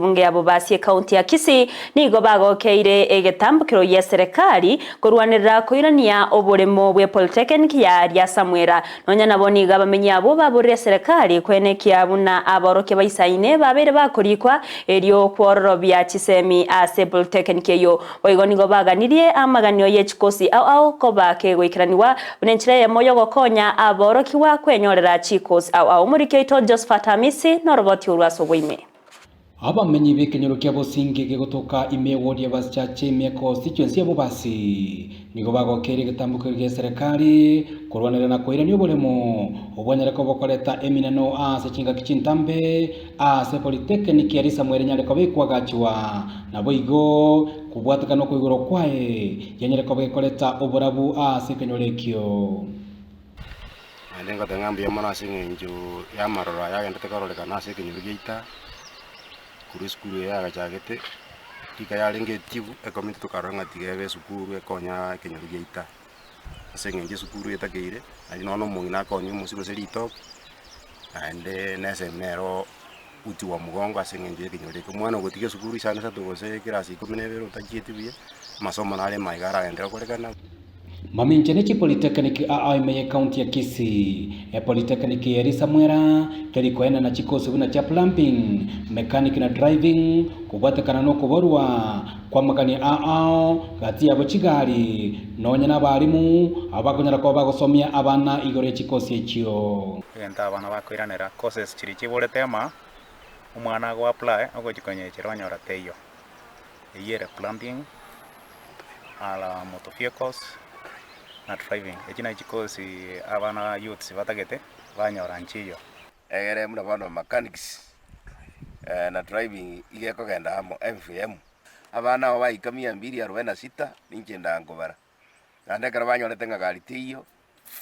Bunge ya Bobasi ekaunti ya Kisii nigo bagokeire egetambokero gi'eserekari korwanerera koirania oboremo bwe Polytechnic ya Riasamwera. Nonya nabo nigo abamenyi abwo baborire eserekari koenekia buna abaorokia baisaine babeire bakorikwa erio kwororobia chisemi ase Polytechnic eyio. Boigo nigo baganirie amaganio ye chikosi ao ao koba kegoikeranigwa buna enchera eyemo y'ogokonya aborokigwa kwenyorera chikosi ao ao. Omoriki oito Josephat Amisi noroboti orwo ase oboime. Abamenyi b'ekenyoro kia Bosinge gegotoka ime y'ewodi ya Basichache ime ya constituency ya Bobasi nigo bagokeire egetambokero gia eserekari korwanerera na koirania oboremo obwanyare koba okoreta emineno ase chingaki chintambe ase polytechnic ya Risamweri enyare koba ekwagachwa naboigo kobwatekana okoigorwa kwaye yanyare koba ekoreta oborabu ase ekenyoro ekio. Naende ngoteba ng'a mbuya mono ase eng'encho y'amaroro aya agenderete kororekana ase ekenyoro giaito aa, korwa esukuru eye yagachagete, rika yarenge etibu, ecommunity tokarora ng'a tiga ebe esukuru ekonya ekenyoro giaito aa. Ase eng'encho esukuru etakeire, naende nonya na omong'ina akonya omosie gose ritoke, naende na esemi nero uti wa mgongo ase eng'encho ya ekenyoro eke. Omwana ogotiga esukuru isano isato gose ekerasi ikomi na ibere otachieti buya, amasomo nare maiga aragenderere korekana. Mamincha ne chipolitekiniki aa ime y'ecounty ya Kisii. Epolitekiniki ya Risamwera teri koenana chikosi buna chia plumbing, mechanic na driving kobwatekana nokoborwa kw'amagani aao gati yabo chigari nonya nabarimu abo bakonyara koba bagosomia abana igoro ye chikosi echio. Egento abana bakoiranera courses chiria chiborete ama, omwana ago apply ogochia konyechera onyora teiyo. Eyio ere plumbing, ara motor vehicles na driving. Echio nachi chikosi abana youths batagete banyora nchiyo. Egere buna bono mechanics na driving iga ekogenda amo MVM. Abana abo baika mia mbili arobaini na sita, ninche ndankobara. Naende ekero banyorete ng'a gari teiyo,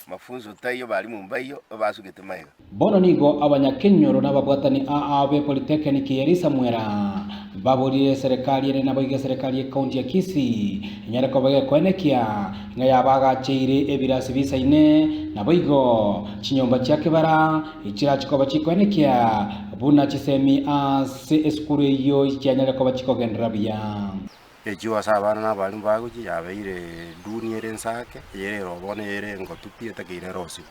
mafunzo taiyo, balimu mbaiyo, ebasugete magega. Bono nigo abanyakenyoro na ababwatani aa be Polytechnic ya Risamwera baborire eserekari ere naboigo eserekari y'ecounty ya Kisii enyare koba gekoenekia ng'a yabagacheire ebirasi bisaine naboigo chinyomba chia kebara echirachi koba chikoenekia buna chisemi ase esukuru eyio chianyare koba chikogenderera buya. Echio ase abana na abarimu bagochia yabeire duni ere ensake, eyere ere bono eyere engotu pi etakeire erosigwe.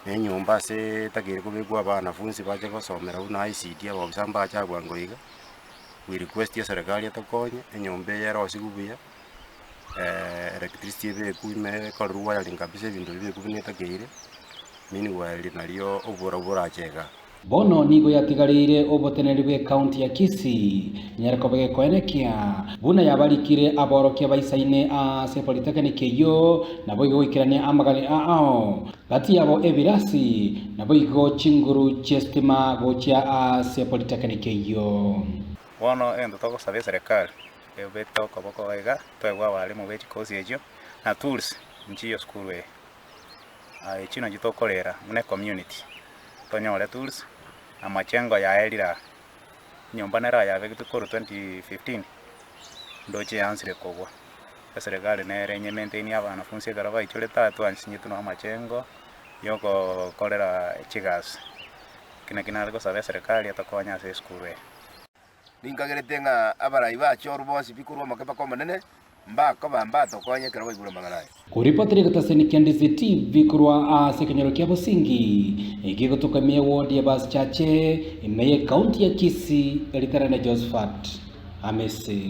Na enyomba ase etakeire kobekwa abanafunsi bache gosomera buna ICT abaofisa mbache bwango iga, we request eserekari etokonye, enyomba eye erosigwe buya, electricity ebekwe ime ekorerwe wiring kabisa ebinto bibekwe buna etakeire, meanwhile nario oborabu borache igaa. Bono nigo yatigareire oboteneneri bw'ecounty ya Kisii enyare koba gekoenekia buna yabarikire aborokia baisaine ase polytechnic eyio naboigo goikerania amagani ao gati yabo ebirasi naboigo chinguru chi'esitima gochia ase polytechnic eyio. Bono egento togosaba eserekari ebete okoboko iga toegwe abalimu be chikosi echio na tools nchiyo sukuru eye. Echio nachio tokorera buna ecommunity, tonyore tools, amachengo yaerire aa, enyomba nero yabegetwe korwa 2015, ndoche yaansire kogwa, eserekari nere enye maintain abanafunsi ekero baichorete aa twansinyetwe na amachengo ya ogokorera chigasi. Eki naki nare gosaba eserekari etokonye ase esukuru eye. Ninkagerete ng'a abarai bachorwe bonsi pi korwa omoke mpaka omonene, mbakoba mbatokonye ekero baigure amang'ana aya. Koripotera egetaseni kia Ndizi TV korwa ase ekenyoro kia Bosingi, egegotoka ime y'ewodi ya Basichache, ime y'ekaunti ya Kisii, eritanane Josephat Amisi.